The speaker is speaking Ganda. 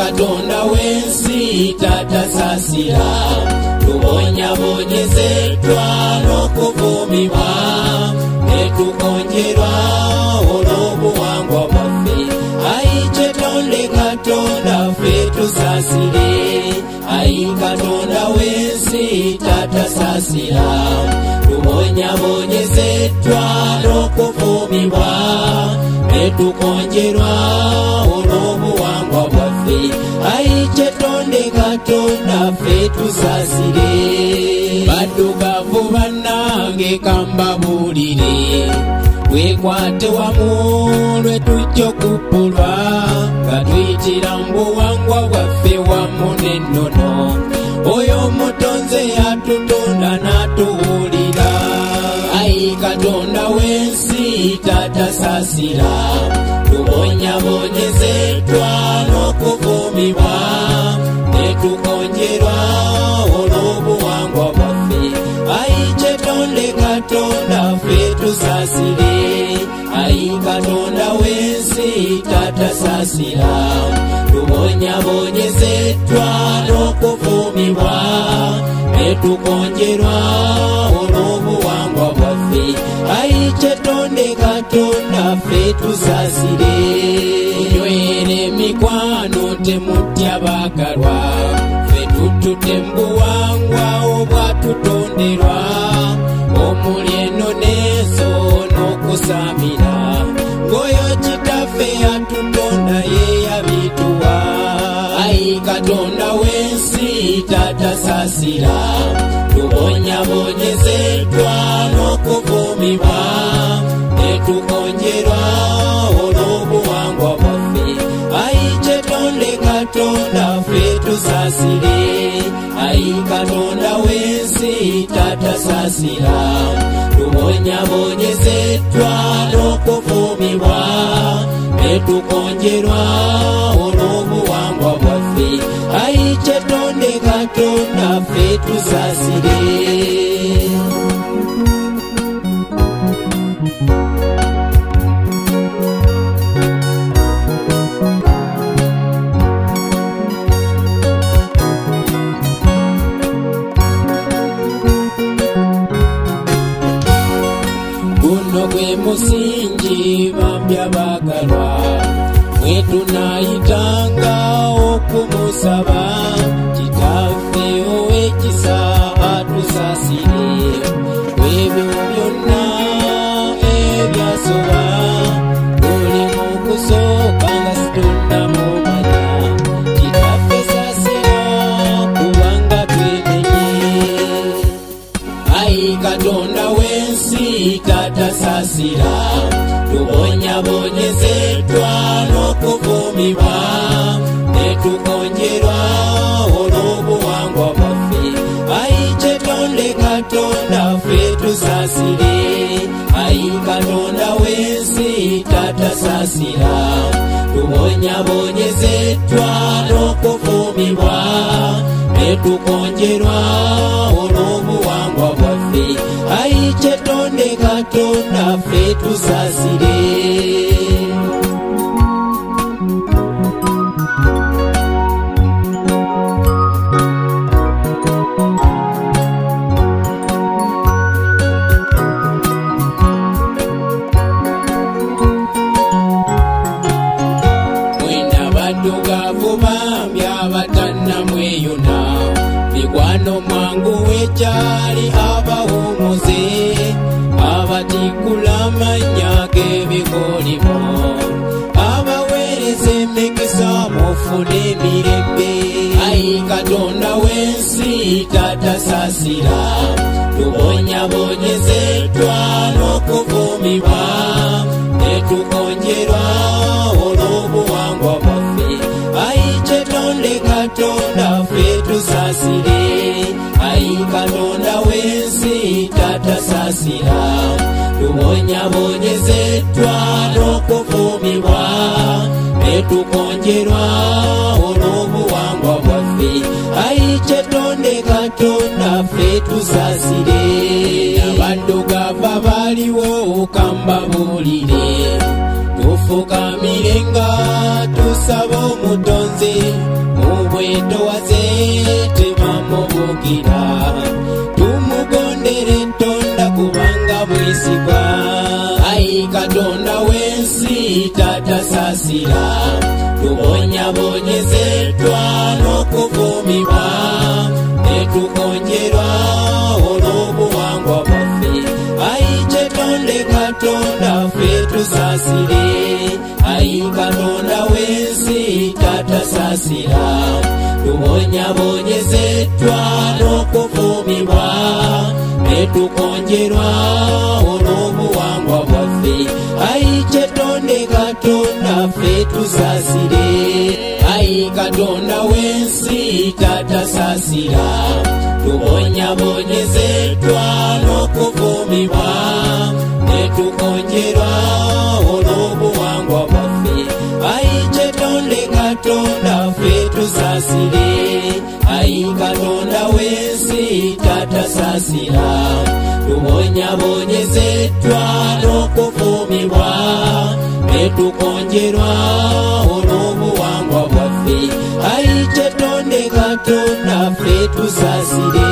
Katonda w'ensi tatasasira, tubonyabonyezeddwa n'okuvumibwa, ne tukonjerwa olw'obuwangwa bwaffe. Ayi kyetonde Katonda ffe tusasire, ayi Katonda w'ensi tatasasira, tubonyabonyezeddwa n'okuvumibwa, ne tukonjerwa olw'obuwangwa bwaffe. Ayi kyetonde Katonda ffe tusasire. Baddugavu bannange kambabuulire, twekwate wamu lwe tujja okubbulwa, nga tuyitira mu buwangwa bwaffe wamu n'ennono. Oyo omutonze yatutonda n'atuwulira. Ayi Katonda w'ensi tatasasira, tubonyabonyezeddwa n'okuvumibwa, ne tukonjerwa olw'obuwangwa bwaffe. Ayi kyetonde Katonda ffe tusasire, ayi Katonda w'ensi tatasasira, tubonyabonyezeddwa n'okuvumibwa, ne tukonjerwa olw'obuwangwa bwaffe. Ayi kyetonde Katonda ffe tusasire. Tunywere emikwano temutya baagalwa, ffe tutudde mu buwangwa obwatutonderwa, omuli ennono ezo n'okusaamira, ng'oyo kitaffe yatutonda ye yabituwa. Ayi Katonda w'ensi tatasasira, tubonyabonyezeddwa n'okuvumibwa, ne tukonjerwa olw'obuwangwa bwaffe. Ayi kyetonde Katonda ffe tusasire, ayi Katonda w'ensi tatasasira, tubonyabonyezeddwa n'okuvumibwa, ne tukonjerwa olw'obuwangwa bwaffe. Ayi kyetonde Katonda ffe tusasire. Guno gwe musingi bambya baagalwa, mwe tunaayitanga okumusaba, Kitaffe ow'ekisa atusasire ebyo byonna ebyasoba, tuli mu kusooka nga situnnamumanya. Kitaffe saasira kubanga twenenye. Ayi Katonda w'ensi tatasasira, tubonyabonyezeddwa n'okuvumibwa, ne tukonjerwa olw'obuwangwa bwaffe. Ayi kyetonde Katonda ffe tusasire, ayi Katonda w'ensi tatasasira, tubonyabonyezeddwa n'okuvumibwa, ne tukonjerwa olw'obuwangwa bwaffe. Ayi kyetonde Katonda ffe tusasire. Mwena baddugavu bambi abatannamweyuna, mikwano mwangu w'ekyali abawumuze, abatikula amannya g'ebikolimo, abaweereza emikisa mufune emirembe. Ayi Katonda w'ensi tatasasira, tubonyabonyezeddwa n'okuvumibwa, ne tukonjerwa olw'obuwangwa bwaffe. Ayi kyetonde Katonda ffe tusasire, ayi Katonda w'ensi tatasasira, tubonyabonyezeddwa n'okuvumibwa, ne tukonjerwa olw'obuwangwa bwaffe. Ayi kyetonde Katonda ffe tusasire. Abaddugavu abaliwo kambabuulire, tufukamire nga tusaba. Tusaba omutonzi mu bwetowaze tebamubukira, tumugondere Tonda kubanga mwesigwa. Ayi Katonda w'ensi taata saasira, tubonyabonyezeddwa n'okuvumibwa, ne tukonjerwa olw'obuwangwa bwaffe. Ayi kyetonde Katonda ffe tusaasire, ayi Katonda w'ensi taata saasira, tubonyabonyezeddwa n'okuvumibwa, ne tukonjerwa olw'obuwangwa bwaffe. Ayi kyetonde Katonda ffe tusaasire, ayi Katonda w'ensi taata saasira, tubonyabonyezeddwa n'okuvumibwa, ne tukonjerwa olw'obuwangwa bwaffe. Ayi kyetonde Katonda ffe tusaasire, ayi Katonda w'ensi taata saasira, tubonyabonyezeddwa n'okuvumibwa, ne tukonjerwa olw'obuwangwa bwaffe. Ayi kyetonde Katonda ffe tusaasire.